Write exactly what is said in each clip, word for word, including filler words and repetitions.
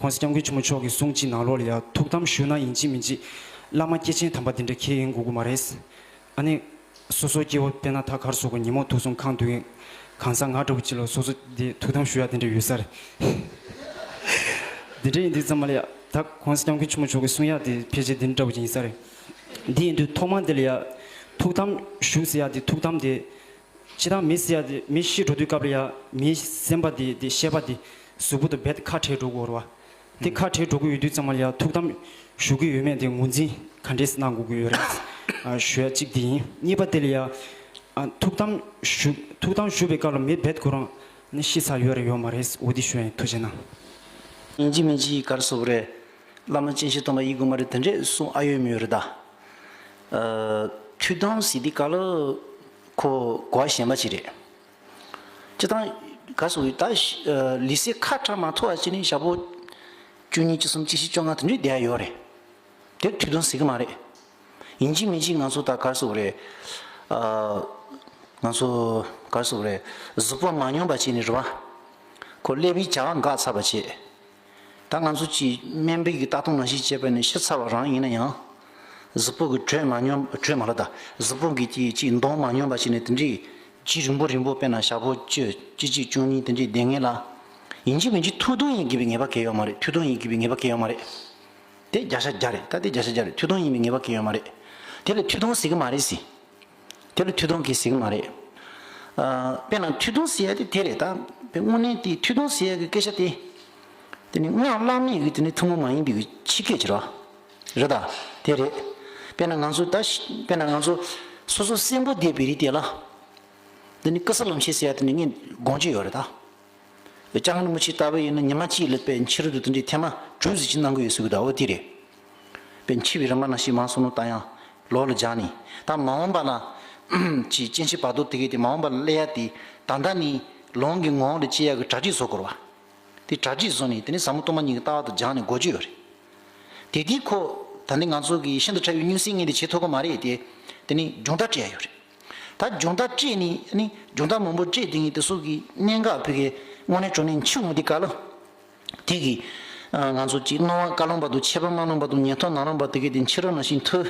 ༸གོང་ས་༸སྐྱབས་མགོན་ཆེན་པོ་མཆོག་གི་གསུང་གཅིག་ནང་ལོགས་ལ་ཡ་ཐུགས་དམ་བཞུགས་ན་ཡིན་གཅིག་མིན་གཅིག་བླ་མ་སྐྱེས་ཆེན་དམ་པ་དེ་འདྲ་ཁས་ལེན་དགོས་ཀྱི་མ་རེད། ཨ་ནི། སོ་སོ་སྐྱེ་བོ་དཔེར་ན་ད་ག་རེ་ཟེར་དགོས། ཉིན་མོ་དུག་གསུམ་ཁང་དུ་གང་ཟག་ང་འདྲ་བོ་ཅིག་ལ་སོ་སོ་དེ་ཐུགས་དམ་བཞུགས་ཡ་དེ་འདྲ་ཡོད་ས་རེད། དེ་འདྲ་ཡིན་དུས་ཙམ་པ་ལ་ཡ་ད་༸གོང་ས་༸སྐྱབས་མགོན་ཆེན་པོ་མཆོག་གི་གསུང་ཡ་དེ་ཕལ་ཆེར་དེ་འདྲ་བོ་ཅིག་ཡིན་ས་རེད། འདི་ཡིན་དུས་ཐོག་མ་དེ་ལ་ཡ་ཐུགས་དམ་བཞུགས་ཟེར་ཡ་དེ་ཐུགས་དམ་དེ། སྤྱིར་བཏང་མི་ཟེར་ཡ་དེ་མི་ཤི་འགྲོ་དུས་སྐབས་ལ་ཡ་མིའི་སེམས་པ་དེ་དེ་ཤེས་པ་དེ་གཟུགས་པོ་དང་རྦད་ཁ་བྲལ་འགྲོ་གི་ཡོད་རེད་བ། དེ་ཁ་བྲལ་འགྲོ་གི་ཡོད་དུས་ཙམ་པ་ལ་ཡ་ཐུགས་དམ་བཞུགས་ཀྱི་ཡོད་མེད་དེ་ངོས་འཛིན་ག་འདྲས་གནང་དགོས་ཀྱི་ཡོད་རེད། ཨ་ཞུ་ཡ་གཅིག་དེ་ཡིན། གཉིས་པ་དེ་ལ་ཡ། ཨ་ཐུགས་དམ་བཞུགས་ཐུགས་དམ་བཞུགས་པའི་སྐབས་ལ་མི་རྦད་ཁོ་རང་ནི་ཤི་ཚར་ཡོད་རེད་ཡོད་མ་རེད། འོ་དེ་ཞུ་ཡ་ཡིན། ཐུགས་རྗེ་གནང་། ཡིན་གཅིག་མིན་གཅིག་ག་རེ་ཟེར་དགོས་རེད། བླ་མ་སྐྱེས་ཆེན་དམ་པ་ཡིན་དགོས་མ་རེད། དེ་འདྲས་གསུང་ཨ་ཡོད་མི་ཡོད་རེད་ད། ཨ་ཐུགས་དམ་ཟེར་དུས་སྐབས་ལ་ཁོ་གོ་བ་གཞན་པ་ཅིག་རེད། སྤྱིར་བཏང་ག་རེ་ཟེར་དགོས་རེད་ད། ལུས་སེམས་ཁ་བྲལ་མ་ཐུབ་པ་ཅིག་ནི་ཞག་པོ་བཅུ་གཉིས་བཅུ་གསུམ་བཅུ་བཞི་བཅོ་ལྔ་དེ་འདྲས་བསྡད་ཡ་ཡོད་རེད། དེར་ཐུགས་དམ་ཟེར་གི་མ་རེད། ཡིན་གཅིག་མིན་གཅིག་ང་ཚོ་ད་ག་རེ་ཟེར་དགོས་རེད། ཨ་ང་ཚོ་ག་རེ་ཟེར་དགོས་རེད། གཟུགས་པོ་མ་སྙོམས་པ་བྱས་ནས་རེད་བ། ཁོ་ཀླད་པའི་བྱ་བ་འགག་ཚར་བ་བྱས། ད་ང་ཚོ་གཅིག་སྨན་པའི་གི་ལྟ་སྟངས་ནང་བཞིན་བྱས་པ་ནི་ཤི་ཚར་བ་རང་ཡིན་ན་ཡང་། གཟུགས་པོ་གི་དྲོད་མ་སྙོམས་དྲོད་མ་ལ་ད་གཟུགས་པོ་གི་གཅིག་གཅིག་མདངས་མ་སྙོམས་པ་བྱས་ནས་དེ་འདྲའི་རྒྱུན་རིང་པོ་རིང་པོ་དཔེར་ན་ཞག་པོ་བཅུ་བཅུ་གཅིག་བཅུ་གཉིས་དེ་འདྲའི་བསྡད་མཁན་ལ། ཡིན་གཅིག་མིན་གཅིག་ཐུགས་དམ་ཡིན་དགོས་པའི་ངེས་པ་གང་ཡོད་མ་རེད། ཐུགས་དམ་ཡིན་དགོས་པའི་ངེས་པ་གང་ཡོད་མ་རེད། དེ་བརྒྱ་ཆ་བརྒྱ་རེད། ད་དེ་བརྒྱ་ཆ་བརྒྱ་རེད། ཐུགས་དམ་ཡིན་པའི་ངེས་པ་གང་ཡོད་མ་རེད། དེ་ལ་ཐུགས་དམ་ཟེར་གི་མ་རེད་ཟེར། དེ་ལ་ཐུགས་དམ་གྱིས་ཟེར་གི་མ་རེད། ཨ་དཔེར་ན་ཐུགས་དམ་ཟེར་ཡ་དེ་དེ་རེད་ད། དཔེ་དངོས་གནས་དེ་ཐུགས་དམ་ཟེར་ཡ་གི་སྐད་ཆ་དེ། དེ་ནི་སྔགས་བླ་མེད་ཀྱི་དེ་ནི་ཐུན་མོང་མ་ཡིན་པའི་གི་ཕྱི་སྐད་ཅིག་རེད། རེད་ད། དེ་རེད། དཔེར་ན་ང་ཚོ་ད་དཔེར་ན་ང་ཚོ་སོ་སོ་གསོན་པོ་བསྡད་པའི་རིགས་དེ་ལ། དེ་ནི་ཀུ་སུ་ལམ་ཤེས་ཟེར་ཡ་དེ་ནི་ངས་དགོངས་ཀྱི་ཡོད་རེད་ད། སྐྱབས་མགོན་རིན་པོ་ཆེ་ལྟ་བུ་ཡིན་ན་ཉི་མ་གཅིག་ལ་དཔེ་འཆི་རུ་དུ་དེ་འདྲའི་ཐེངས་མ་དྲུག་ཙམ་ཅིག་གནང་གི་ཡོད་ཟེར་གི་འདུག་འོ་དེ་རེད། དཔེ་འཆི་བའི་རིམ་པ་ནང་བཞིན་མར་སོང་ནོ་ད་ཡང་ལོག་ལ་སྦྱངས་ནས་ད་མ་འོངས་པ་ལ་ཅིག་སྐྱེ་འཆི་བར་དོ་དེ་གས་དེ་མ་འོངས་པ་ལ་སླེབས་ཡ་དེ་ད་ལྟ་ནས་ལོངས་སྐུའི་ངང་ལ་སྐྱེ་ཡ་གི་གྲ་སྒྲིག་བཟོ་དགོས་རེད་བ། དེ་གྲ་སྒྲིག་བཟོས་ནས་དེ་ནས་ཟབ་མོ་སྟོང་པ་ཉིད་ཀྱི་ལྟ་བ་དང་སྦྱངས་ནས་དགོས་ཀྱི་ཡོད་རེད། དེ་དུས་ཁོ་ད་ནི་ང་ཚོ་གི་ཤིན་ཏུ་ཕྲ་བའི་སྣང་སེམས་ངན་དེ་བྱེད་ཐུབ་ཀྱི་མ་རེད་དེ། དེ་ནི་སྦྱོང་བརྡར་སྤྲད་ཡ་ཡོད་རེད། ད་སྦྱོང་བརྡར་སྤྲད་ནས་ནི་སྦྱོང་བརྡར་མང་པོ་སྤྲད་དེ་ངས་དེ་ཚོ་གི་གནད་འགག་ཕ་གིའི་དངོས་གནས་དྲང་གནས་འཆི་འོང་དུས་སྐབས་ལ། དེ་གི་ང་ཚོ་གཅིག་སྣང་བ་བཀའ་ལོང་བར་དུ་མཆེད་པ་རྨ་ལོང་བར་དུ་ཉན་ཐོས་ནང་ལོང་བར་དུ་གི་དེ་འཆི་རོ་ནང་བཞིན་ཐུབ།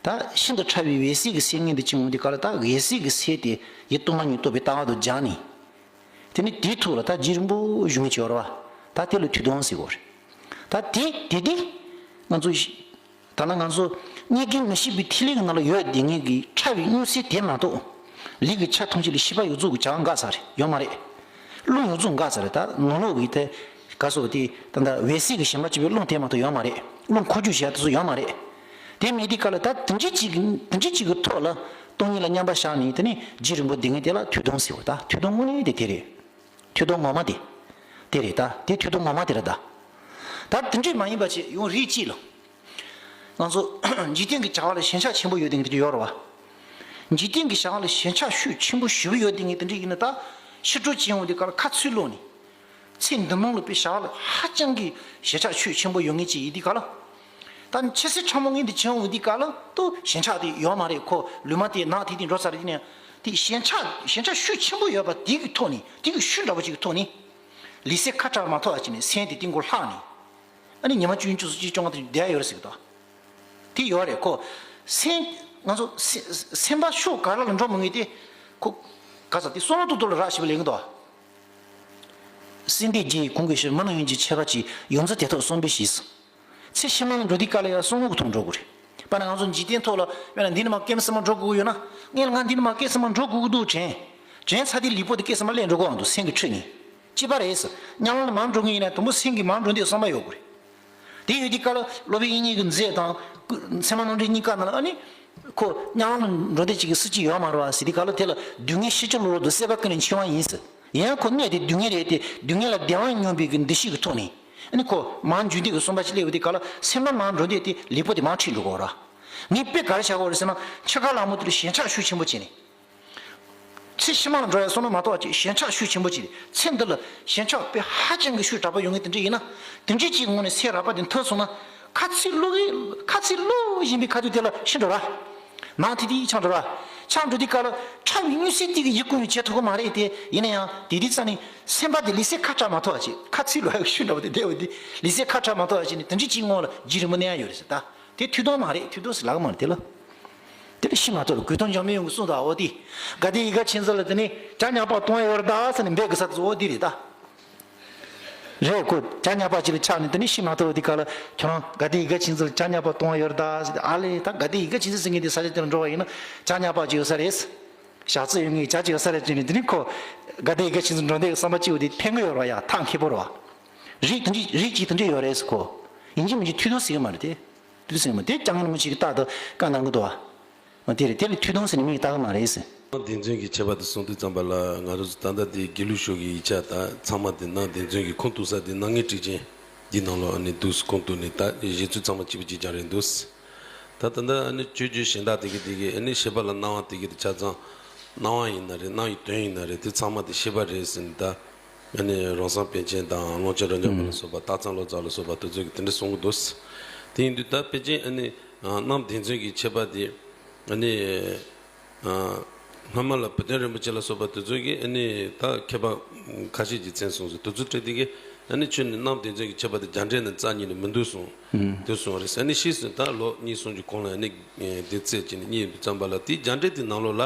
ད་ཤིན་ཏུ་ཕྲ་བའི་འོད་གསལ་གྱི་སེམས་ངན་དེ་འཆི་འོང་དུས་སྐབས་ལ་ད་འོད་གསལ་གྱི་སེམས་དེ་ཡིད་རྟོག་མ་ཉིད་རྟོགས་པའི་ལྟ་བ་དང་སྦྱངས་ནས། དེ་ནི་དེའི་ཐོག་ལ་ད་རྒྱུན་རིང་པོ་བཞུགས་མཁན་ཅིག་ཡོད་རེད་བ། ད་དེ་ལ་ཐུགས་དམ་ཟེར་གྱི་ཡོད་རེད། ད་དེ་དེ་དེ་ང་ཚོ་ད་ལྟ་ང་ཚོ་རྙེད་དཀའི་མི་ཤིགས་པའི་ཐིག་ལེ་གི་ནང་ལ་ཡོད་བསྡད་མཁན་གྱི་ཕྲ་བའི་མངོན་གསལ་དེ་མ་གཏོགས། ལུས་ཀྱི་ཆ་ཐམས་ཅད་ལ་ཤེས་པ་ཡོངས་རྫོགས་ཀྱི་བྱ་བ་འགག་ཚར་རེད་ཡོད་མ་རེད། རླུང་ཡོངས་རྫོགས་འགག་ཚར་རེད། ད་ནང་ལོགས་ཀྱི་དེ་ག་སོགས་དེ་ད་ལྟ་འོད་གསལ་གྱི་ཞེན་པ་སྐྱེ་བའི་རླུང་དེ་མ་གཏོགས་ཡོད་མ་རེད། རླུང་འཁོར་རྒྱུག་བྱེད་ཡ་དེ་ཚོ་ཡོད་མ་རེད། དེ་མེད་དུས་སྐབས་ལ་ད་དེ་འདྲ་ཅིག་གི་དེ་འདྲ་ཅིག་གི་ཐོག་ལ་སྟོང་ཉིད་ལ་མཉམ་པར་བཞག་ནས་དེ་ནས་རྒྱུན་རིང་པོ་བསྡད་མཁན་དེ་ལ་ཐུགས་དམ་ཟེར་བ། ད་ཐུགས་དམ་དངོས་གནས་དེ་དེ་རེད། ཐུགས་དམ་ངོ་མ་དེ། དེ་རེད་ད། དེ་ཐུགས་དམ་ངོ་མ་དེ་རེད་ད། ད་དེ་འདྲས་མ་ཡིན་པ་ཅིག་ཡང་རིགས་གཅིག་ལ། ང་ཚོ་འཇིག་རྟེན་གྱི་བྱ་བ་ལ་ཞེན་ཆགས་ཆེན་པོ་ཡོད་དེ་འདྲ་ཡོད་རེད་བ། འཇིག་རྟེན་གྱི་བྱ་བ་ལ་ཞེན་ཆགས་ཤུགས་ཆེན་པོ་ཞེ་པོ་ཡོད་དེ་འདྲ་ཡིན་ན་ད། ཕྱི་དྲོ་ཅིག་ཡོང་དུས་སྐབས་ལ་ཁ་ཚུར་ལོག་ནས། ཚེ་འདི་མང་ལ་དཔེ་བྱ་བ་ལ་ཧ་ཅང་གི་ཞེན་ཆགས་ཤུགས་ཆེན་པོ་ཡོད་མཁན་ཅིག་ཡིན་དུས་སྐབས་ལ། ད་ཆེ་སྲིད་ཕྲ་མོ་ངན་དེ་བྱུང་འོང་དུས་སྐབས་ལ་ཏུ་ཞེན་ཆགས་དེ་ཡོད་མ་རེད། ཁོ་ལུས་མ་དེ་ནག་དེ་དེ་འགྲོ་ཚར་དེ་ནས་དེ་ཞེན་ཆགས་ཞེན་ཆགས་ཤུགས་ཆེན་པོ་ཡོད་པ་དེ་གི་ཐོག་ནས་དེ་གི་ཤུགས་འདྲ་པོ་ཅིག་གི་ཐོག་ནས་ལུས་སེམས་ཁ་བྲལ་མ་ཐུབ་པ་ཅིག་ནས་སེམས་དེ་སྟེང་སྒོ་ལྷག་ནས་ཨ་ནི་ཉི་མ་བཅུ་གཉིས་བཅུ་གསུམ་བཅུ་བཅོ་ལྔ་དེ་བསྡད་ཡོད་རེད་ཟེར་གི་འདུག་དེ་ཡོད་རེད་ཁོ། སེམས་ང་ཚོ་སེམས་སེམས་པ་ཤུགས་ག་ར་ལ་འགྲོ་མི་ངེས་ཏེ་ཁོ་ག་ས་དེ་བསམ་བློ་ཏོག་ཏོག་ལ་རག་ཞིག་ལེན་གི་འདུག་སེམས་དེ་རྗེ་ཡི་གོང་གི་ཕྱིར་མི་ལ་ཡོན་གྱི་ཆད་པ་གཅིག་ཡོངས་འཛིན་དེ་ཐོག་གསུངས་པའི་ཕྱིར། ཚེ་ཕྱི་མ་ལ་འགྲོ་དུས་སྐབས་ལ་ཡང་བསམ་བློ་གི་ཐོག་འགྲོ་དགོས་རེད། དཔེར་ན་ང་ཚོ་འཇིག་རྟེན་ཐོག་ལ་དཔེར་ན་འདི་ནས་མར་སྐྱེ་ས་མར་འགྲོ་དགོས་ཀྱི་ཡོད་ན། ངས་ལ་ང་འདི་ནས་མར་སྐྱེ་ས་མར་འགྲོ་དགོས་ཀྱི་འདུག་དྲན། དྲན་ཚར་དུས་ལུས་པོ་དེ་སྐྱེ་ས་མར་སླེབས་འགྲོ་དགོས་འདུག་སེམས་ཀྱི་འཁྲུལ་ནས། གཅིག་པ་རེད་ཟེར། མཉམ་ལ་མར་འགྲོ་གི་ཡིན་ན་དང་པོ་སེམས་ཀྱི་མར་འགྲོ་འདོད་བསམ་པ་ཡོད་དགོས་རེད། དེ་ཡོད་དུས་སྐབས་ལ་སློབ་དཔོན་དབྱིག་གཉེན་གྱི་མཛད་དང་། ཚད་མ་རྣམ་འགྲེལ་གཉིས་ཀ་ནང་ལ་ཨ་ནི། ཁོ་མཉམ་ལ་འགྲོ་འདོད་ཅིག་གི་སྲིད་ཅིག་ཡོད་མ་རེད་བ་ཟེར་དུས་སྐབས་ལ་དེ་ལ་སྡུག་བསྔལ་ཤེས་བྱ་བློ་རབ་ཏུ་སད་པ་ཀུན་ནས་འཆིང་བ་ཡིན་ཟེར། ཡང་ཁོ་གནས་དེ་སྡུག་བསྔལ་རེད་དེ་སྡུག་བསྔལ་ལ་བདེ་བ་སྙོམས་པའི་གི་འདུ་ཤེས་ཀྱི་ཐོག་ནས། ཨ་ནི་ཁོ་མར་འཇུག་འདོད་ཀྱི་བསམ་པ་ཅིག་སླེབས་པ་དེ་སྐབས་ལ་སེམས་པ་མར་འགྲོ་འདོད་དེ་ལུས་པོ་དེ་མར་ཁྲིད་འགྲོ་དགོས་ར། ངས་དཔེ་ག་རེ་བྱ་དགོས་རེད་ཟེར་ན་འཆི་ཁ་ལ་མོ་དེ་ལ་ཞེན་ཆགས་ཤུགས་ཆེན་པོ་བྱས་ནས། ཚེ་ཕྱི་མ་ལ་འགྲོ་ཡ་བསམ་བློ་མ་གཏོགས་ཅིག་ཞེན་ཆགས་ཤུགས་ཆེན་པོ་ཅིག་ཚེ་འདི་ལ་ཞེན་ཆགས་དཔེ་ཧ་ཅང་གི་ཤུགས་དྲག་པོ་ཡོང་ངེས་དེ་འདྲ་ཡིན་ན། དེ་འདྲའི་ཅིག་ངོས་ནས་ཚེ་རགས་པ་དེ་མཐོ་སོང་ན། ཁ་ཚིག་བླུག་གི་ཁ་ཚིག་བླུག་བཞིན་པའི་ཁ་ཐུག་དེ་ལ་ཤི་འགྲོ་ར། ནང་དེ་དེ་ཆང་འགྲོ་ར། ཆང་འགྲོ་དུས་སྐབས་ལ་ཁྲག་གི་མངོན་གསལ་དེ་གི་ཡིད་ཀུན་བྱེད་ཐུབ་ཀྱི་མ་རེད་དེ། ཡིན་ན་ཡང་དེ་དུས་ཙམ་ནས་སེམས་པ་དེ་ལུས་སེམས་ཁ་བྲལ་མ་ཐུབ་པ་ཅིག་ཁ་ཚིག་ལོག་ཡག་ཤོད་འདྲ་པོ་དེ་བསྡད་པ་དེ། ལུས་སེམས་ཁ་བྲལ་མ་ཐུབ་པ་ཅིག་ནི་དེ་འདྲ་ཅིག་སྔོན་ལ་རྗེ་རིན་པོ་གནས་ཡག་ཡོད་རེད་ཟེར་ད། དེ་ཐུགས་དམ་མ་རེད། ཐུགས་དམ་ཟེར་ལབ་ཀྱི་མ་རེད་དེ་ལ། དེ་ལ་ཤི་མ་ཐུབ་ལ་གོས་ཐུང་འཇམ་པའི་ཡོན་གྱིས་གསུངས་དང་འོ་དེ། དགའ་ལྡན་ཡིད་དགའ་མཁྱེན་བརྩེ་ལ་དེ་ནས་བྱ་ཉག་པ་གཏོང་ཡག་ཡོད་རེད་ད་ཟེར་ནས་འབད་དགོས་ས་དེ་ཚོ་འོ་དེ་རེད་ད། རེད། ཁོ་བྱ་ཉག་པ་ཅིག་ལ་ཆགས་ནས་དེ་ནས་ཤི་མ་ཐུབ་པ་དེ་ག་ལ་ཁྱོད་རང་དགའ་ལྡན་ཡིད་དགའ་མཁྱེན་བརྩེ་ལ་བྱ་ཉག་པ་གཏོང་ཡག་ཡོད་རེད་ད་ཟེར་ཏེ། ཨ་ལས་ད་དགའ་ལྡན་ཡིད་དགའ་མཁྱེན་བརྩེ་ཟེར་མཁན་དེ་ས་ཆ་དེ་ལ་འགྲོ་བ་ཡིན་ན་བྱ་ཉག་པ་ཅིག་ཡོད་ས་རེད། ཞག་རྩི་ཡོད་མཁན་བྱ་ཅིག་ཡོད་ས་རེད་ཅེས་ནས་དེ་ནས་ཁོ་དགའ་ལྡན་ཡིད་དགའ་མཁྱེན་བརྩེ་འགྲོ་འདོད་ཀྱི་བསམ་པ་གཅིག་པོ་དེ་ཕན་གི་ཡོད་རེད་ཡ། ཐང་ཁེ་པོ་རེད་བ། རིགས་དེ་འདྲ་རིགས་གཅིག་དེ་འདྲ་ཡོད་རེད་ཟེར། ཁོ་ཡིན་གཅིག་མིན་གཅིག་ཐུགས་དམ་ཟེར་གི་མ་རེད་དེ། ཐུགས་དམ་ཟེར་གི་མ་རེད་དེ། སྐྱབས་མགོན་རིན་པོ་ཆེ་གིས་རྟག་ཏུ་བཀའ་གནང་གི་འདུག་བ། འོ་དེ་རེད། དེ་ལ་ཐུགས་དམ་ཟེར་ནས་མིང་བཏགས་གི་མ་རེད་ཟེར། སྣང་བ་བདེན་རྫུན་གྱི་ཁྱད་པར་དེ་གསུངས་དུས་ཙམ་པ་ལ་ང་རང་ཚོ་ད་ལྟ་དེ་དགེ་ལུགས་ཤོག་གི་ཡིག་ཆ་དང་ཚང་མ་དེ་སྣང་བ་བདེན་རྫུན་གྱི་ཁུངས་གཏུགས་ས་དེ་སྣང་བརྙན་བྲིས་ཅན་འདི་ནང་ལོགས་ཨ་ནི་འདུག་ཁུངས་གཏུགས་ནས་ད་བཞེད་ཚུལ་ཚང་མ་གཅིག་པ་གཅིག་རྐྱང་རེད་འདུག་ད་ད་ལྟ་ཨ་ནི་སྤྱོད་བརྒྱུད་གཞན་དག་དེ་གི་དེ་གི་ཨ་ནི་ཤེས་པ་ལ་སྣང་བ་དེ་གི་དེ་ཆ་ཚང་སྣང་བ་ཡིན་ན་རེད། སྣང་བའི་དོན་ཡིན་ན་རེད། དེ་ཚང་མ་དེ་ཤེས་པ་རེད་ཟེར་ནས་ད། ཨ་ནི་རོང་ཟོམ་པཎ་ཆེན་དང་ཀློང་ཆེན་རབ་འབྱམས་པ་ལ་སོགས་པ། སྟག་ཚང་ལོ་ཙཱ་ལ་སོགས་པ་དེ་ཚོ་གིས་དེ་འདྲ་གསུང་གི་འདུག་དེ་ཡིན་དུས་ད་ཕལ་ཆེར་ཨ་ནི་སྣང་བ་བདེན་རྫུན་གྱི་ཁྱད་པར་དེ་ཨ་ནི་སྔ་མ་ལ་བུ་སྟོན་རིན་པོ་ཆེ་ལ་སོགས་པ་དེ་ཚོ་གིས་ཨ་ནི་ད་མཁས་པ་ཁ་ཤས་ཀྱིས་མཚན་གསུངས་སོང་། དེ་ཚོ་གྲས་དེ་གིས་ཨ་ནི་ཁྱོན་ནས་སྣང་བ་བདེན་རྫུན་གྱི་ཁྱད་པར་དེ་རྒྱ་འགྲེལ་ནང་རྩ་ཉིད་ནས་མི་འདུག་གསུངས། དེ་གསུངས་རེད། ཨ་ནི་ཕྱིས་སུ་ད་ལོ་གཉིས་གསུམ་གྱི་གོང་ལ་ཨ་ནི་དེ་རྩད་བཅད་ནས་རྙེད་དུས་ཙམ་པ་ལ་དེ་རྒྱ་འགྲེལ་དེ་ནང་ལོགས་ལ།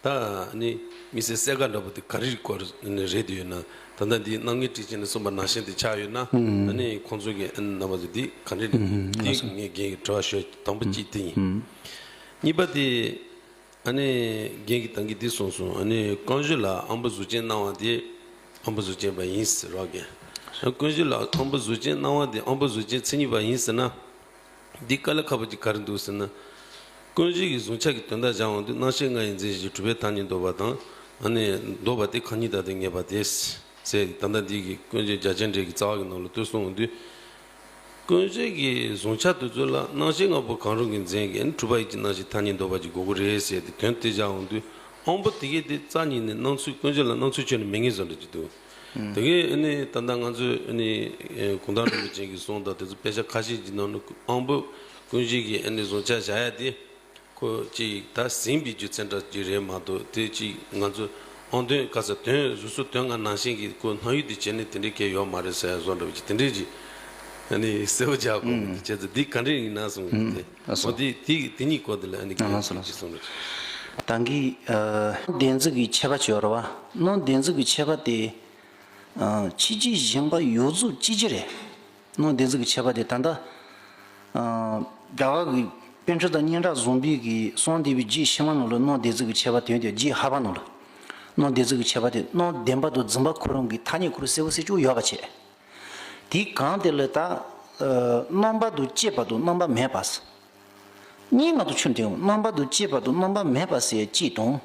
ད་ནི་དམིགས་བསལ་གསལ་ཁ་འདྲ་པོ་དེ་ག་རེའི་སྐོར་རེད་དེ་ཡོད་ན། ད་ལྟ་འདི་སྣང་བརྙན་བྲིས་ཅན་ནས་གསུངས་པ་ནང་བཞིན་དེ་ཆགས་ཡོད་ན། ཨ་ནི་ཁོང་ཚོ་གི་ཨ་ནི་རྣམ་པ་ཚོ་འདི་ག་འདྲ་རེད། འདི་ངས་རྒན་གྱི་དྲི་བ་ཞུ། དང་པོ་གཅིག་དེ་ཡིན། གཉིས་པ་དེ་ཨ་ནི་རྒན་གྱིས་ད་གིན་འདི་གསུངས་སོང་། ཨ་ནི་ཀུན་གཞི་ལ་དབང་པོ་གཟུགས་ཅན་སྣང་བ་དེ་དབང་པོ་གཟུགས་ཅན་པ་ཡིན་ཟེར་བ་རྒན། ཀུན་གཞི་ལ་དབང་པོ་གཟུགས་ཅན་སྣང་བ་དེ་དབང་པོ་གཟུགས་ཅན་མཚན་ཉིད་པ་ཡིན་ཟེར་ན། འདི་དཀའ་ལས་ཁག་པོ་ཅིག་ག་རེ་འདུག་ཟེར་ན། ཀུན་གཞི་གི་གཟུང་བྱ་གི་དོན་དག་སྦྱར་འོང་དུས་སྣང་ཤས་ལྔ་ཡི་འཛིན་གཞི་གྲུབ་པའི་ཐ་སྙད་འདོགས་པ་དང་། ཨ་ནི་འདོགས་པ་དེ་གང་ཉིད་དང་དེ་ངེས་པ་དེ་ཟེར། ད་ལྟ་འདི་གི་ཀུན་གཞི་རྒྱ་ཆེར་འགྲེལ་གྱི་རྩ་བ་གི་ནང་ལ་དེ་གསུངས་འོང་དུས། ཀུན་གཞི་གི་གཟུང་བྱ་དེ་ཚོ་ལ་སྣང་ཤས་ལྔ་པོ་གང་རུང་གི་འཛིན་གྱི་ཨ་ནི་གྲུབ་པ་ཡིད་ཀྱི་སྣང་ཤས་ཐ་སྙད་འདོགས་པ་ཅིག་དགོས་ཀྱི་རེད་ཟེར་ཏེ་དོན་དེ་སྦྱར་འོང་དུས། དབང་པོ་དེ་གས་དེ་རྩ་ཉིད་ནས་སྣང་ཚུལ་ཀུན་གཞི་ལ་སྣང་ཚུལ་ཁྱོན་ནས་མེད་ངེས་བཟོ་འདྲ་ཅིག་འདུག་དེ་གའི་ཨ་ནི་ད་ལྟ་ང་ཚོས་ཨ་ནི་གུང་ཐང་རིན་པོ་ཆེ་གིས་གསུངས་དང་དེ་ཚོ་དཔེ་ཆ་ཁ་ཤས་ཀྱི་ནང་ནས་དབང་པོ་ཀུན་གཞི་གི་ཨ་ནི་གཟུང་བྱ་བཞག་ཡ་དེ་ཁོ་ཅིག་ད་ཟིན་པའི་རྒྱུ་མཚན་འདྲ་ཅིག་རེད་མ་གཏོགས། དེ་ཅིག་ང་ཚོ་དབང་དོན་ག་ས་དོན་གཟུགས་སོགས་དོན་ལྔ་ནང་བཞིན་གྱི་ཁོ་སྣང་ཡུལ་དེ་བྱས་ནས་དེ་འདྲའི་གལ་ཡོད་མ་རེད་ཟེར་ཡ་བཟོ་འདྲ་བ་ཅིག་དེ་འདྲའི་ཅིག་ཨ་ནི་གསལ་པོ་རྒྱག་དགོས་མི་འདུག་བྱས་ཙང་འདི་ག་འདྲ་ཡིན་ན་གསུངས་ཏེ། ཨ་སོ། འོ་དེ་དེ་དེ་གཉིས་སྐོར་དེ་ལ་ཨ་ནི་ཨ་ལགས་སོ་ལགས་སོ། གསུངས་རེད། ད་གིན་ཨ་སྣང་བ་བདེན་རྫུན་གྱི་ཁྱད་པར་ཅིག་ཡོད་རེད་བ། སྣང་བ་བདེན་རྫུན་གྱི་ཁྱད་པར་དེ། ཨ་ཕྱི་རྒྱུད་གཞན་པ་ཡོངས་རྫོགས་གཅིག་རྒྱུད་རེད། སྣང་བ་བདེན་རྫུན་གྱི་ཁྱད་པར་དེ་ད་ལྟ། ཨ་རྒྱ་གར་གྱི་པཎ་གྲུབ་དང་སྙན་གྲགས་བཟང་པོའི་གི་གསང་བདེ་བའི་རྒྱུད་ཕྱི་མ་ནང་ལ་སྣང་བ་བདེན་རྫུན་གྱི་ཁྱད་པར་དོན་དེ་རྒྱུད་ལྷག་པ་ནང་ལ། སྣང་བ་བདེན་རྫུན་གྱི་ཁྱད་པར་དེ་སྣང་བ་བདེན་པ་དང་རྫུན་པ་ཁོ་རང་གི་ཐ་སྙད་ཁོ་རང་གསལ་པོ་གསལ་ཆོག་ཡོད་པ་བྱས། དེའི་གོང་དེ་ལ་ད་ཨ་རྣམ་པ་དང་བཅས་པ་དང་རྣམ་པ་མེད་པ། གཉིས་མ་གཏོགས་ཁྱོན་བསྡོམས་རྣམ་པ་དང་བཅས་པ་དང་རྣམ་པ་མེད་པ་ཟེར་གཅིག་དང་།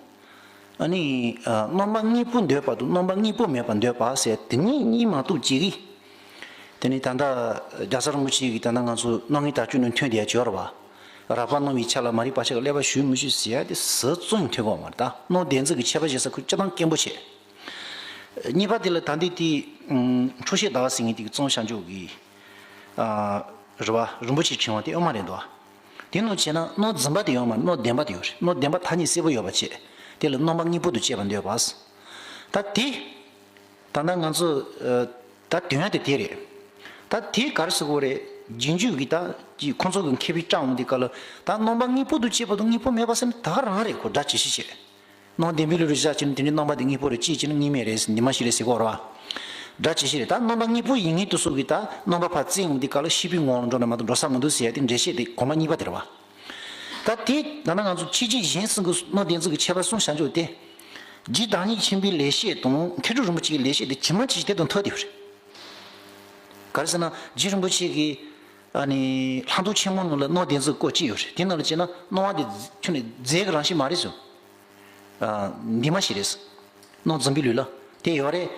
ཨ་ནི་ཨ་རྣམ་པ་གཉིས་པོ་འདོད་པ་དང་རྣམ་པ་གཉིས་པོ་མེད་པ་འདོད་པ་ཟེར་དེ་གཉིས་གཉིས་མ་གཏོགས་གཅིག་གིས། དེ་ནི་ད་ལྟ་རྒྱལ་ཚབ་རིན་པོ་ཆེ་གིས་ད་ལྟ་ང་ཚོ་སྣང་བརྙན་དག་བཅོས་ནང་ཐོན་བསྡད་ཡ་ཅིག་ཡོད་རེད་བ། རགས་པ་སྣང་བའི་ཆ་ལ་མ་རིག་པ་ཞིག་ཀླད་པ་ཞུགས་མི་ཞུགས་ཟེར་ཡ་དེ་ཟུར་ཙམ་ཐོན་གོ་མ་རེད། ད་སྣང་བདེན་རྫུན་གྱི་ཁྱད་པར་ཞེ་ས་ཁོས་སྤྱིར་བཏང་དཀོན་པོ་བྱས། གཉིས་པ་དེ་ལ་ད་འདི་དེ་འཁྲུལ་ཤེས་ཟླ་བ་ཟེར་མཁན་དེ་གི་གཙང་ཤར་འཇོག་གི་ཨ་རེད་བ། རིན་པོ་ཆེའི་ཕྲེང་བ་དེ་དབུ་མ་རེད་འདུག་བ། དེ་ནང་བྱས་ན་སྣང་རྫུན་པ་དེ་ཡོད་མ་རེད། སྣང་བདེན་པ་དེ་ཡོད་རེད། སྣང་བདེན་པ་ཐ་སྙད་གསལ་པོ་ཡོད་པ་བྱས། དེ་ལ་རྣམ་པ་གཉིས་པོ་དང་བཅས་པ་འདོད་པ། ད་དེ། ད་ལྟ་ང་ཚོ་ཨ་ད་དོན་དེ་དེ་རེད། ད་དེ་ག་རེ་ཟེར་དགོས་རེད། རྗེས་འཇུག་གི་ད་ཀྱི་ཁོང་ཚོ་གི་མཁས་པའི་བཀྲ་འོང་དེ་ག་ལ་ད་རྣམ་པ་གཉིས་པོ་དང་བཅས་པ་དང་གཉིས་པོ་མེད་པ་ཟེར་ན་ད་ག་རང་རེད། ཁོ་སྒྲ་ཇི་སྲིད་བྱས། སྣང་བདེན་པའི་ལུགས་ལ་བཞག་བྱས་ན་དེ་འདྲའི་རྣམ་པ་དེ་གཉིས་པོ་རེད། གཅིག་བྱས་ན་གཉིས་མེད་རེད། འདི་མ་ཞིག་རེད་ཟེར་གོ་ར། སྒྲ་ཇི་སྲིད་རེད། ད་རྣམ་པ་གཉིས་པོ་ཡིན་ངེས་དུ་སོགས་ཀྱི་ད་རྣམ་པ་ཕར་བརྩིས་འོང་དེ་ག་ལ་ཤེས་པའི་ངོ་བོ་ལ་འགྲོ་ན་མ་གཏོགས་འགྲོ་ས་མི་འདུག་ཟེར་ཡ་དེ་འགྲེལ་བཤད་དེ་གོང་མ་གཉིས་པ་དེ་རེད་བ། ད་དེ་ད་ནང་ང་ཚོ་ཕྱི་རྒྱུད་གཞན་གསུམ་གྱི་སྣང་བདེན་རྫུན་གྱི་ཁྱད་པར་གསུངས་བྱ་འཇོག་དེ། རྗེ་བདག་ཉིད་མཁྱེན་པའི་ལེགས་བཤད་དང་མཁས་གྲུབ་རིན་པོ་ཆེའི་ལེགས་བཤད་དེ་ཇི་མ་ཇི་བཞིན་དེ་དང་མཐུན་དེ་རེད། ག་རེ་ཟེར་ན་རྗེ་རིན་པོ་ཆེ་གིས་ཨ་ནི་ལྷག་མཐོང་ཆེན་མོ་ནང་ལ་སྣང་བདེན་རྫུན་སྐོར་གཅིག་ཡོད་རེད། དེ་ནང་ལ་བྱས་ན་སྣང་བ་དེ་ཁྱོན་ནས་རྫས་ཀྱི་རང་བཞིན་མ་རེད་ཟེར། ཨ་འདི་མ་ཞིག་རེད། སྣང་རྫུན་པའི་ལུགས་ལ་དེ་ཡོད་རེད།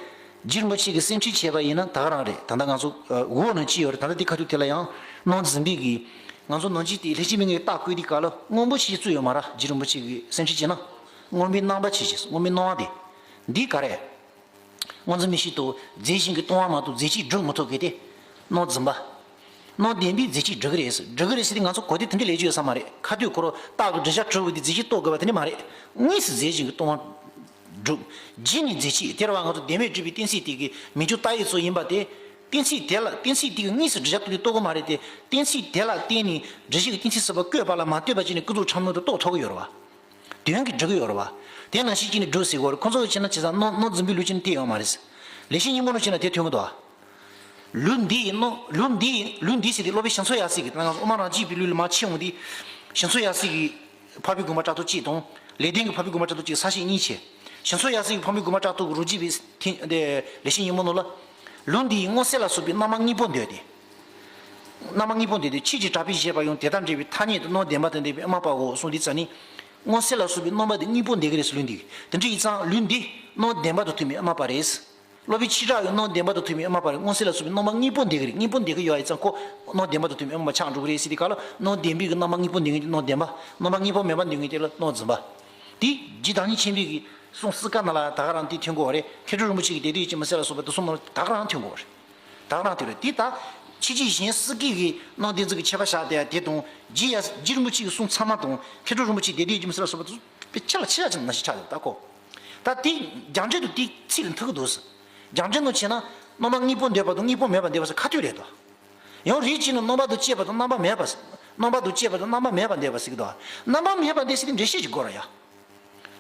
རྗེ་རིན་པོ་ཆེ་གིས་སེམས་ཁྲིད་བྱས་པ་ཡིན་ན་ད་ག་རང་རེད། ད་ལྟ་ང་ཚོ་ཨ་འོག་ནང་གཅིག་ཡོད་རེད། ད་ལྟ་འདི་ཁ་ཐུག་དེ་ལ་ཡང་སྣང་རྫུན་པའི་གི་ང་ཚོ་ནང་གཅིག་དེ་ལྷས་བྱིན་མའི་ངོ་ལྟ་བསྐུལ་དུས་སྐབས་ལ་སྔོན་པོ་ཞིག་བཙུགས་ཡོད་མ་རེད། རྗེ་རིན་པོ་ཆེ་གིས་སེམས་ཁྲིད་བྱས་ན་སྔོན་པོའི་སྣང་བ་ཆེ་ཆེ་སྔོན་པོའི་སྣང་བ་དེ། འདི་ག་རེད། སྔོ་འཛིན་མིག་ཤེས་དང་རྫས་གཞན་གྱིས་སྟོང་པ་མ་གཏོགས་རྫས་གཅིག་སྒྲུབ་མི་ཐུབ་མཁན་དེ་སྣང་རྫུན་པ། སྣང་བདེན་པའི་རྫས་གཅིག་འགྲིག་གི་རེད། འགྲིག་གི་རེད་ཟེར་དུས་ང་ཚོ་གོ་བདེ་དེ་འདྲ་ལས་ཀྱི་ཡོད་ས་མ་རེད། ཁ་ཐུག་ཁོ་རང་རྟགས་ཀྱི་འགྲེལ་བཤད་གྲུབ་པ་དེ་རྫས་གཅིག་རྟོགས་དགོས་པ་དེ་འདྲ་མ་རེད། དངོས་སུ་རྫས་གཅིག་གི་སྟོང་པ་སྒྲུབ། རྗེས་ནས་རྫས་གཅིག་དེ་རུ་བ་ང་ཚོ་བདེན་མེད་སྒྲུབ་པའི་གཏན་ཚིགས་དེ་གི་མི་འཇུག་ལྟ་ཡི་ཚུལ་ཡིན་པ་དེ། གཏན་ཚིགས་དེ་ལ་གཏན་ཚིགས་དེ་གི་དངོས་སུ་འགྲེལ་བཤད་གཏོང་དུས་རྟོགས་ཀྱི་མ་རེད་དེ། གཏན་ཚིགས་དེ་ལ་བརྟེན་ནས་འགྲེལ་བཤད་ཀྱི་གཏན་ཚིགས་ཟིན་པ་བཀོད་པ་ལ་མ་ལྟོས་པ་བྱས་ནས་ཀུན་རྫོབ་ཕྲ་མོ་དེ་རྟོགས་ཐུབ་ཀྱི་ཡོད་རེད་བ། དོན་གྱིས་འགྲིག་གི་ཡོད་རེད་བ། དེ་ནང་བཞིན་བྱས་ནས་སྒྲུབ་ཟེར་གྱི་ཡོད་རེད། ཁོ་ཚོ་གི་བྱས་ན་བྱས་ཙང་སྣང་སྣང་རྫུན་པའི་ལུགས་བྱས་ན་དེ་ཡོད་མ་རེད། ལེགས་བཤད་སྙིང་པོ་ནང་བྱས་ན་དེ་ཐོན་གྱི་འདུག་བ། ལུགས་འདི་ཡིས་སྣང་ལུགས་འདི་ཡིས་ལུགས་འདི་ཟེར་དུས་སློབ་དཔོན་ཞི་འཚོ་ཡབ་སྲས་ཀྱིས་ད་ང་ཚོ་དབུ་མ་རང་རྒྱུད་པའི་ལུགས་ལ་མར་ཕྱིན་འོང་དུས། ཞི་འཚོ་ཡབ་སྲས་ཀྱིས་འཕགས་པའི་དགོངས་པ་ཕྲག་དོག་གཅིག་དང་། ལེགས་ལྡན་གྱི་འཕགས་པའི་དགོངས་པ་ཕྲག་དོག་གཅིག་གསལ་བཤད་གཉིས་བྱས། ཞི་འཚོ་ཡབ་སྲས་ཀྱི་འཕགས་པའི་དགོངས་པ་ཕྲག་དོག་གི་རོ་བརྒྱུད་པའི་ཐེངས་དེ་ལེགས་བཤད་སྙིང་པོ་ནང་ལ། ལུགས་འདི་ཡིས་སྔོ་སེར་ལ་སོགས་པའི་རྣམ་པ་དངོས་པོ་འདོད་དེ། རྣམ་པ་དངོས་པོ་འདོད་དེ་ཕྱིས་ཀྱི་གྲགས་པས་བཞེད་པ་ཡང་དེ་ལྟར་འགྲེལ་བའི་ཐ་སྙད་དུ་སྣང་བདེན་པ་དང་ལྡན་པའི་དབུ་མ་པའོ་གསུངས་དུས་ཙ་ནི། སྔོ་སེར་ལ་སོགས་པའི་རྣམ་པ་དེ་དངོས་པོ་འདོད་ཀྱི་རེད་ཟེར་ལུགས་འདི། དེ་འདྲ་ཡིན་ཙང་ལུགས་འདི་སྣང་བདེན་པ་དང་མཐུན་པའི་དབུ་མ་པ་རེད། སློབ་དཔོན་ཆོས་གྲགས་ཡང་སྣང་བདེན་པ་དང་མཐུན་པའི་དབུ་མ་པ་རེད། སྔོ་སེར་ལ་སོགས་པའི་རྣམ་པ་དངོས་པོ་འདོད་ཀྱི་རེད། དངོས་པོ་འདོད་ཀྱི་ཡོད་ཡིན་ཙང་ཁོ་སྣང་བདེན་པ་དང་མཐུན་པའི་དབུ་མ་ཆགས་འགྲོ་གི་རེད་ཟེར་དུས་སྐབས་ལ། སྣང་བདེན་པའི་གི་རྣམ་པ་དངོས་པོ་འདོད་མཁན་དེ་སྣང་བདེན་པ། རྣམ་པ་དངོས་པོ་མེད་པ་འདོད་མཁན་དེ་ལ་སྣང་རྫུན་པ། དེ་རྗེ་བདག་ཉིད་ཆེན་པོའི་གི་གསུང་སྲིད་ཀ་ནང་ལ་ད་ག་རང་དེ་ཐོན་གྱི་ཡོད་རེད། མཁས་གྲུབ་རིན་པོ་ཆེ་གི་བདེ་སྡུག་ཡིད་ཀྱི་མི་གསལ་ལ་སོགས་པ་དེ་གསུང་ནང་ལ་ད་ག་རང་ཐོན་གྱི་ཡོད་རེད། ད་ག་རང་དེ་རེད། དེ་ད་ཕྱི་རྒྱལ་གཞན་སྲིད་ཀྱི་གི་སྣང་བདེན་རྫུན་གྱི་ཁྱད་པར་བཞག་བསྡད་ཡ་དེ་དང་། རྗེ་ཡ་རྗེ་རིན་པོ་ཆེ་གི་གསུང་ཚང་མ་དང་མཁས་གྲུབ་རིན་པོ་ཆེ་གི་བདེ་སྡུག་ཡིད་ཀྱི་མི་གསལ་ལ་སོགས་པ་དེ་ཚོ་དཔེ་ཆ་ལ་ཆ་ཡ་ཅིག་ནང་བཞིན་ཆགས་ཡོད་ད་ཁོ། ད་དེ་རྒྱ་འགྲེལ་དུ་དེ་ཚིག་ལ་མཐུན་གྱི་འདུག་ཟེར། རྒྱ་འགྲེལ་ནང་བྱས་ན་རྣམ་པ་དངོས་པོ་འདོད་པ་དང་དངོས་པོ་མེད་པ་འདོད་པ་ཟེར་ཁ་ཐུག་རེད་དོ། ཡང་རིགས་གཅིག་ནི་རྣམ་པ་དང་བཅས་པ་དང་རྣམ་པ་མེད་པ་ཟེར། རྣམ་པ་དང་བཅས་པ་དང་རྣམ་པ་མེད་པ་འདོད་པ་ཟེར་གྱི་འདུག་རྣམ་པ་མེད་པ་འདོད་ཟེར་དེ་འགྲེལ་བཤད་ཅིག་དགོས་ར་ཡ།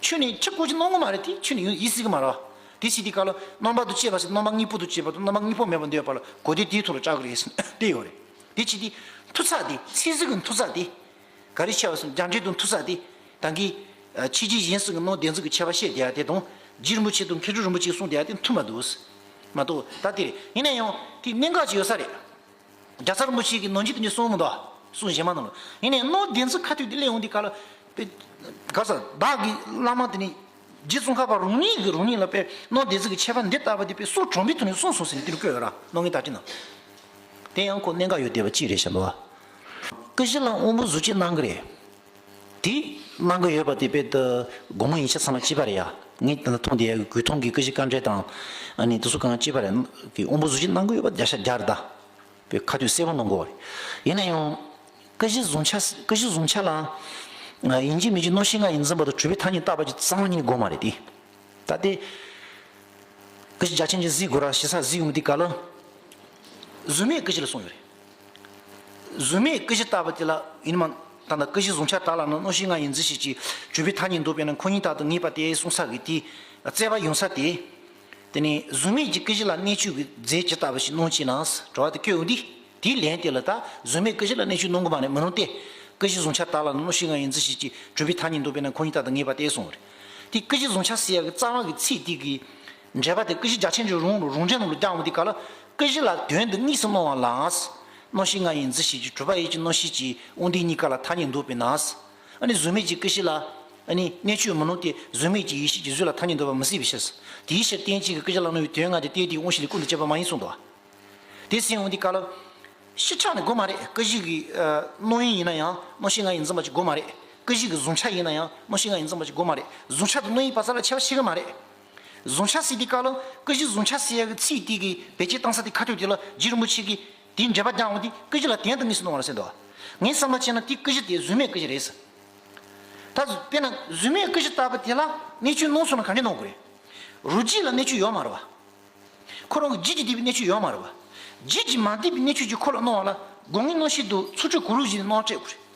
ཁྱོད་ནི་ཁྱི་ཀོ་ཅི་སྣང་གི་མ་རེད་དེ། ཁྱོད་ནི་ཡིད་སྲིད་ཀྱི་མ་རེད་བ། དེ་ཟེར་དུས་སྐབས་ལ་རྣམ་པ་དང་བཅས་པ་ཟེར། རྣམ་པ་དངོས་པོ་དང་བཅས་པ་དང་རྣམ་པ་དངོས་པོ་མེད་པ་འདོད་པ་ལ་གོ་དེ་དེའི་ཐོག་ལ་བཅར་གི་རེད་ཟེར་བལྟས་ཡོད་རེད། དེ་བྱེད་དུས་མཐུ་ཚད་དེ། ཚིག་ཟིན་གྱི་མཐུ་ཚད་དེ་ག་རེ་ཆེ་བ་ཟེར་ན། རྒྱ་འགྲེལ་དང་མཐུ་ཚད་དེ། ད་གིན་ཕྱི་རྒྱལ་གཞན་སྲིད་ཀྱི་སྣང་བདེན་རྫུན་གྱི་ཁྱད་པར་བཤད་བསྡད་ཡ་དེ་དང་། རྗེ་རིན་པོ་ཆེ་དང་མཁས་གྲུབ་རིན་པོ་ཆེས་གསུངས་བསྡད་ཡ་དེ་མཐུན་མ་འདུག་མ་གཏོགས་ད་དེ་རེད། ཡིན་ན་ཡང་དེ་གནད་འགག་ཅིག་ཡོད་ས་རེད། རྒྱལ་ཚབ་རིན་པོ་ཆེ་གིས་ནང་རྒྱུད་དུ་ནི་གསུངས་མི་འདུག་གསུང་གཞན་མ་ནང་ལ། ཡིན་ནའི་སྣང་བདེན་རྫུན་ཁ་ཐུག་དེ་གླེང་འོང་དུས་སྐབས་ལ། དཔེ་ག་ས་བདག་གི་བླ་མ་དེ་ནི་རྗེ་ཙོང་ཁ་པ་རང་ཉིད་ཀྱིས་རང་ཉིད་ལ་དཔེ་སྣང་བདེན་རྫུན་གྱི་ཁྱད་པར་འདི་ལྟ་བུ་དེ་དཔེ་སྲོག་དྲང་པོའི་ཐོག་ནས་གསུངས་སོང་ཟེར་ནས་དེ་རུ་བཀོད་ཡོད་ར། སྣང་བརྙན་དག་ཁྲིད་ནང་། དེ་ཡང་ཁོ་གནད་འགག་ཡོད་བསྡད་པ་ཅིག་རེད་བཞག་འདུག་བ། ཀུན་གཞི་ལ་དབང་པོ་གཟུགས་ཅན་སྣང་གི་རེད། དེ་སྣང་གི་ཡོད་པ་དེ་དཔེ་ད་དགོང་མོ་ཡིན་ཤག་ཚང་མ་གཅིག་པ་རེད་ཡ། ངས་ད་ལྟ་མཐོང་བསྡད་ཡ་གི་གོས་ཐུང་གི་ཀུན་གཞི་དཀར་འདྲ་དང་། ཨ་ནི་དེ་ཚོ་གང་གཅིག་པ་རེད། གི་དབང་པོ་གཟུགས་ཅན་སྣང་གི་ཡོད་པ་བརྒྱ་ཆ་བརྒྱ་རེད་ད། པའི་ཁ་ཐུག་གསལ་པོ་གནང་དགོས་པ་རེད། ཡིན་ན་ཡང་། ཀུན་གཞི་གཟུང་བྱ་ཀུན་གཞི་གཟུང་བྱ་ལ། ཡིན་གཅིག་མིན་གཅིག་སྣང་ཤེས་ལྔ་ཡིས་འཛིན་པ་དང་གྲུབ་པའི་ཐ་སྙད་བཏགས་པ་ཅིག་རྩ་བ་ཉིད་ནས་དགོས་མ་རེད་དེ། ད་ལྟའི་ཀུན་གཞི་རྒྱ་ཆེན་གྱི་གཟིགས་དགོས་ར་ཞེ་ས་གཟིགས་ཡོང་དུས་སྐབས་ལ། གཟུགས་མེད་ཀུན་གཞི་ལ་གསུངས་ཡོད་རེད། གཟུགས་མེད་ཀུན་གཞི་ལྟ་བུ་དེ་ལ་ཡིན་ན་མ། ད་ལྟ་ཀུན་གཞི་གཟུང་བྱ་དག་ལ་ནི་སྣང་ཤེས་ལྔ་ཡིས་འཛིན་བྱེད་ཅིང་གྲུབ་པའི་ཐ་སྙད་འདོགས་པས་ན་ཁོ་ཉིད་རྟག་ཏུ་ངེས་པ་སྟེ་གསུངས་ས་གི་དེ། བཙལ་བ་ཡོང་ས་དེ། དེ་ནི་གཟུགས་མེད་ཀྱི་ཀུན་གཞི་ལ་གནས་ཆོས་ཀྱི་རྫས་ཇི་ལྟ་བུ་ཞིག་སྣང་བྱེད་ན། དྲི་བ་དེ་བཀོད་འོང་དུས། དེའི་ལན་དེ་ལ་ད་གཟུགས་མེད་ཀུན་གཞི་ལ་གནས་ཆོས་སྣང་གི་མ་རེད། མི་སྣང་སྟེ། ཀུན་གཞི་གཟུང་བྱ་དག་ལ་ནི་སྣང་ཤེས་ལྔ་ཡིས་འཛིན་བྱེད་ཅིང་གྲུབ་པའི་ཐ་སྙད་འདོགས་པས་ན་ཁོ་ཉིད་རྟག་ཏུ་ངེས་པ་སྟེ་གསུངས་པ་རེད། དེ་ཀུན་གཞི་གཟུང་བྱ་ཟེར་ཡ་གི་རྩ་བ་གི་ཚིག་དེ་གི་འགྲེལ་པ་དེ་ཀུན་གཞི་རྒྱ་ཆེན་གྱི་རང་རང་འགྲེལ་ནང་ལ་བརྒྱབ་འོང་དུས་སྐབས་ལ། ཀུན་གཞི་ལ་དོན་དུ་དངོས་སུ་སྣང་བ་ལ། སྣང་ཤེས་ལྔ་ཡིས་འཛིན་བྱེད་ཅིང་གྲུབ་པ་ཡིད་ཀྱི་རྣམ་ཤེས་ཀྱི་དབང་དུས་གཉིས་ཀ་ལ་ཐ་སྙད་འདོགས་པས་ན། ཨ་ནི་གཟུགས་མེད་ཀྱི་ཀུན་གཞི་ལ་ཨ་ནི་གནས་ཆོས་མི་སྣང་སྟེ་གཟུགས་མེད་ཀྱི་ཡེ་ཤེས་ཀྱི་གཟུགས་ལ་ཐ་སྙད་འདོགས་པ་མི་སྲིད་པའི་ཕྱིར། དེའི་ཕྱིར་རྟེན་ཅན་གྱི་ཀུན་གཞི་ལ་སྣང་བའི་དོན་ལྔ་དེ་རྟེན་དེའི་དབང་ཤེས་ལས་ཀུན་ཏུ་གཅོད་པ་མ་ཡིན་གསུངས་འདུག་བ། དེ་ཟེར་འོང་དུས་སྐབས་ལ། ཕྱི་ཆ་ནས་དགོས་མ་རེད། ཀུན་གཞི་གི་ཨ་སྣང་ཡུལ་ཡིན་ན་ཡང་སྣང་ཤེས་ལྔ་ཡིས་འཛིན་པ་ཅིག་དགོས་མ་རེད། ཀུན་གཞི་གི་གཟུང་བྱ་ཡིན་ན་ཡང་སྣང་ཤེས་ལྔ་ཡིས་འཛིན་པ་ཅིག་དགོས་མ་རེད། གཟུང་བྱ་དང་སྣང་ཡུལ་བར་ས་ལ་ཁྱད་པར་ཕྱེ་གི་མ་རེད། གཟུང་བྱ་ཟེར་དུས་སྐབས་ལ་ཀུན་གཞི་གཟུང་བྱ་ཟེར་ཡ་གི་ཚིག་དེ་གི་བེད་སྤྱོད་བཏང་ས་དེ་ཁ་ཐུག་དེ་ལ་རྗེ་རིན་པོ་ཆེ་གིས་དེའི་འགྲེལ་པ་རྒྱག་འོང་དུས་ཀུན་གཞི་ལ་དོན་དུ་དངོས་སུ་སྣང་བ་ལ་ཟེར་འདུག་ངས་བསམ་བློ་བྱས་ན་དེ་ཀུན་གཞི་དེ་གཟུགས་མེད་ཀུན་གཞི་རེད་ཟེར། ད་དཔེར་ན་གཟུགས་མེད་ཀུན་གཞི་ལྟ་བུ་དེ་ལ་གནས་ཆོས་སྣང་སོང་ན་ག་འདྲ་སྣང་དགོས་རེད། རང་རྒྱུད་ལ་གནས་ཆོས་ཡོད་མ་རེད་བ། ཁོ་རང་གི་རྒྱུད་ཀྱིས་བསྡུས་པའི་གནས་ཆོས་ཡོད་མ་རེད་བ། རྒྱུད་ཀྱིས་མ་བསྡུས་པའི་གནས་ཆོས་ཅིག་ཁོ་ལ་སྣང་བ་ལ་སྒོ་ལྔའི་རྣམ་ཤེས་དང་ཚོགས་དྲུག་གང་རུང་ཞིག་ནས་སྣང་བ་སྤྲད་དགོས་རེད།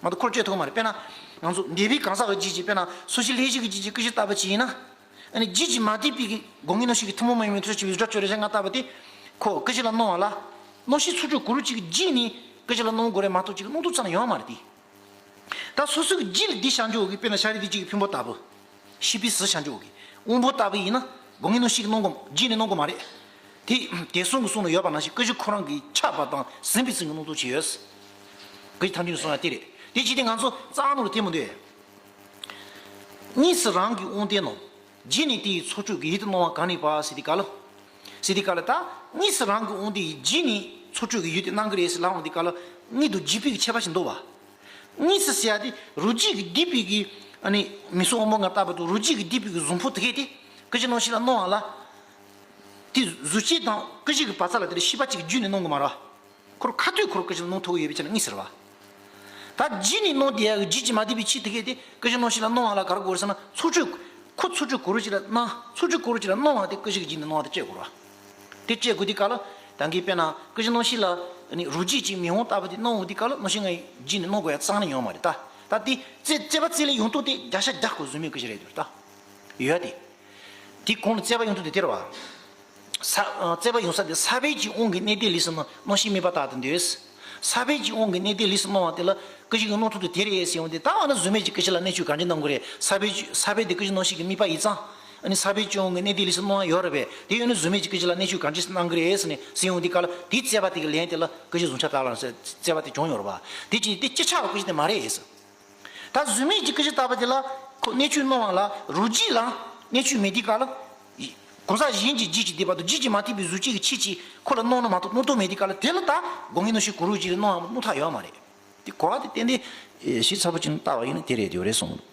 མ་གཏོགས་ཁོ་ལ་སྤྲད་ཐུབ་ཀྱི་མ་རེད། དཔེར་ན་ང་ཚོ་འདས་པའི་གང་ཟག་གི་རྒྱུད་ཀྱིས། དཔེར་ན་སོ་སྐྱེ་ལྷན་ཅིག་གི་རྒྱུད་ཀྱིས་ཀུན་གཞི་ལྟ་བུ་ཅིག་ཡིན་ན། ཨ་ནི་རྒྱུད་ཀྱིས་མ་བསྡུས་པའི་གི་སྒོ་ལྔའི་རྣམ་ཤེས་ཀྱི་ཐུན་མོང་མ་ཡིན་པའི་ཐུན་ཕྱོགས་ཆེ་བའི་སྒྲ་སྤྱོད་རེག་བྱ་ལྔ་ལྟ་བུ་དེ། ཁོ་ཀུན་གཞི་ལ་སྣང་བ་ལ། རྣམ་ཤེས་ཚོགས་དྲུག་གང་རུང་ཅིག་གི་རྒྱུད་ནས་ཀུན་གཞི་ལ་སྣང་དགོས་རེད་མ་གཏོགས་ཅིག་སྣང་དུས་ཙམ་ན་ཡོད་མ་རེད་དེ། ད་སོ་སོའི་རྒྱུད་ལ་བསྡུས་བཞག་འཇོག་གི། དཔེར་ན་ཤཱ་ར་དྭ་ཏིའི་གི་ཕུང་པོ་ལྟ་བུ། ཤེས་པས་ཟིན་བཞག་འཇོག་གི། དབང་པོ་ལྟ་བུ་ཡིན་ན་སྒོ་ལྔའི་རྣམ་ཤེས་ཀྱིས་སྣང་གི། རྒྱུད་ནས་སྣང་གི་མ་རེད། དེ་དེ་གསུང་གི་གསུང་ནང་ཡོད་པ་ནང་བཞིན་ཀུན་གཞི་ཁོ་རང་གིས་ཆགས་པ་དང་ཟིན་པའི་ཚུལ་གྱིས་སྣང་དུ་བྱས་ཡོད། ཀུན་གཞི་ཐམས་ཅད་ནས་གསུངས་ཡ་དེ་རེད། དེ་བྱས་ཏེ་ང་ཚོ་རྩ་བ་ནང་ལ་དེ་མི་འདུག་དངོས་སུ་རང་གི་དབང་དོན་ནོ། རྗེས་ནས་དེ་ཡི་ཚོགས་དྲུག་གི་ཡུལ་དུ་སྣང་བ་གང་ནུས་པ་ཟེར་དུས་སྐབས་ལ། ཟེར་དུས་སྐབས་ལ་ད་དངོས་སུ་རང་གི་དབང་དོན་ཡིན་རྗེས་ནས་ཚོགས་དྲུག་གི་ཡུལ་དུ་སྣང་གི་རེད་ཟེར་ལབ་འོང་དུས་སྐབས་ལ་དངོས་དང་བརྗོད་པའི་གི་ཁྱད་པར་ཞིག་འདུག་བ། དངོས་སུ་ཟེར་ཡ་དེ་རང་རྒྱུད་ཀྱིས་བསྡུས་པའི་གི་ཨ་ནི་མིག་གཟུགས་དབང་པོ་ལྔ་ལྟ་བུ་དང་རང་རྒྱུད་ཀྱིས་བསྡུས་པའི་གི་གཟུགས་ཕུང་དེ་གས་དེ་ཀུན་གཞི་རྣམ་ཤེས་ལ་སྣང་བ་ལ། དེ་གཟུགས་ཅན་དང་ཀུན་གཞི་གི་བར་མཚམས་ལ་དེ་ལ་ཤེས་པ་གཅིག་གི་རྒྱུད་ནས་སྣང་གི་མ་རེད་བ། ཁོར་ཁ་ཐུག་ཁོར་སྐུ་བཞི་སྣང་ཐུབ་ཡོད་པའི་ཆ་ནས་གཉིས་ཟེར་བ། ད་རྗེས་ནས་སྣང་དེ་ཡག་གི་རྗེས་ཀྱི་མ་བསྡུས་པའི་ཆོས་དེ་གས་དེ་སྐུ་བཞི་སྣང་ཞིག་ལ་སྣང་བ་ལ་ག་རེ་གོ་རེད་ཟེར་ན་ཚོགས་སྤྲོས། ཁོ་ཚོགས་སྤྲོས་གོ་རུ་ཅིག་ལ་སྣང་། ཚོགས་སྤྲོས་གོ་རུ་ཅིག་ལ་སྣང་བ་དེ་སྐུ་བཞི་གི་རྗེས་ནས་སྣང་བ་དེ་བཅད་དགོས་རེད་བ། དེ་བཅད་དགོས་དུས་སྐབས་ལ་ད་གིན་དཔེར་ན་སྐུ་བཞི་སྣང་ཞིག་ལ་ནི་རུ་རྗེས་ཀྱི་མི་འོང་ལྟ་བུ་དེ་སྣང་བ་དུས་སྐབས་ལ་སྣང་ཞིག་ང་ཡི་རྗེས་ནས་སྣང་དགོས་ཡ་རྩ་ནས་ཡོད་མ་རེད་ད། ད་དེ་རྩོད་རྩོད་པ་རྩོད་ལེན་ཡོང་སྟངས་དེ་བརྒྱ་ཆ་བརྒྱ་ཁོ་གཟུགས་མེད་སྐུ་བཞི་རེད་འདུག་ད། ཡོད་དེ། དེ་གོང་ལ་རྩོད་པ་ཡོང་དུས་དེ་དེ་རེད་བ། ས་ཨ་རྩོད་པ་ཡོང་ས་དེ་ས་བོན་གྱི་དབང་གིས་གནས་དེ་ལས་སུ་སྣང་ཞིང་དམིགས་པ་ལྟར་དུ་འདོད། ས་བོན་གྱི་དབང་གིས་གནས་དེ་ལས་སུ་སྣང་བ་དེ་ལ་སྐུ་བཞི་གི་སྣང་ཐོག་ཏུ་དེ་རེད་ཟེར་ཡོང་དེ་ད་བ་ན་གཟུགས་མེད་ཀྱི་སྐུ་བཞི་ལ་གནས་ཆོས་གང་ཅི་སྣང་གི་རེད། ས་བོན་གྱི་ས་བོན་དེ་སྐུ་བཞི་སྣང་ཞིང་གི་དམིགས་པ་ཡིན་ཙང་། ཨ་ནི་ས་བོན་གྱི་དབང་གིས་གནས་དེ་ལས་སུ་སྣང་བ་ཡོད་རེད་པས། དེ་ཡོད་ན་གཟུགས་མེད་ཀྱི་སྐུ་བཞི་ལ་གནས་ཆོས་གང་ཅི་སྣང་གི་རེད་ཟེར་ནས་ཟེར་ཡོང་དེ་ག་ལ་དེའི་རྩོད་པ་དེ་གི་ལན་དེ་ལ་སྐུ་བཞི་གཟུང་བྱ་དག་ལ་ཟེར་རྩོད་པ་དེ་བྱུང་ཡོད་རེད་བ། དེ་ཅི་དེ་སྤྱི་ཆ་བ་སྐུ་བཞི་དེ་མ་རེད་ཟེར། ད་གཟུགས་མེད་ཀྱི་སྐུ་བཞི་ལྟ་བུ་དེ་ལ་ཁོ་གནས་ཆོས་སྣང་བ་ལ་རུ་རྗེས་ལ་གནས་ཆོས་མེད་དུས་སྐབས་ལ། གང་ཟག་གཞན་གྱི་རྗེས་ཀྱི་སྡིག་པ་དང་རྗེས་ཀྱི་མ་ཐེག་པའི་གཟུགས་ཅན་གྱི་ཆོས་ཀྱིས་ཁོ་ལ་སྣང་ན་མ་གཏོགས་སྣང་དོན་མེད་དུས་སྐབས་ལ་དེ་ལ་ད་སྒོ་ལྔའི་སྣང་ཞིང་གོ་རུ་རྗེས་ལ་སྣང་བ་སྣང་ཐག་ཡོད་མ་རེད། དེ་གོ་བ་དེ་ཏན་ཏན་ཞིབ་ཚགས་པོ་ཅིག་བལྟ་བ་ཡིན་ན་དེ་རེད་དེ་རེད་གསུངས་འདུག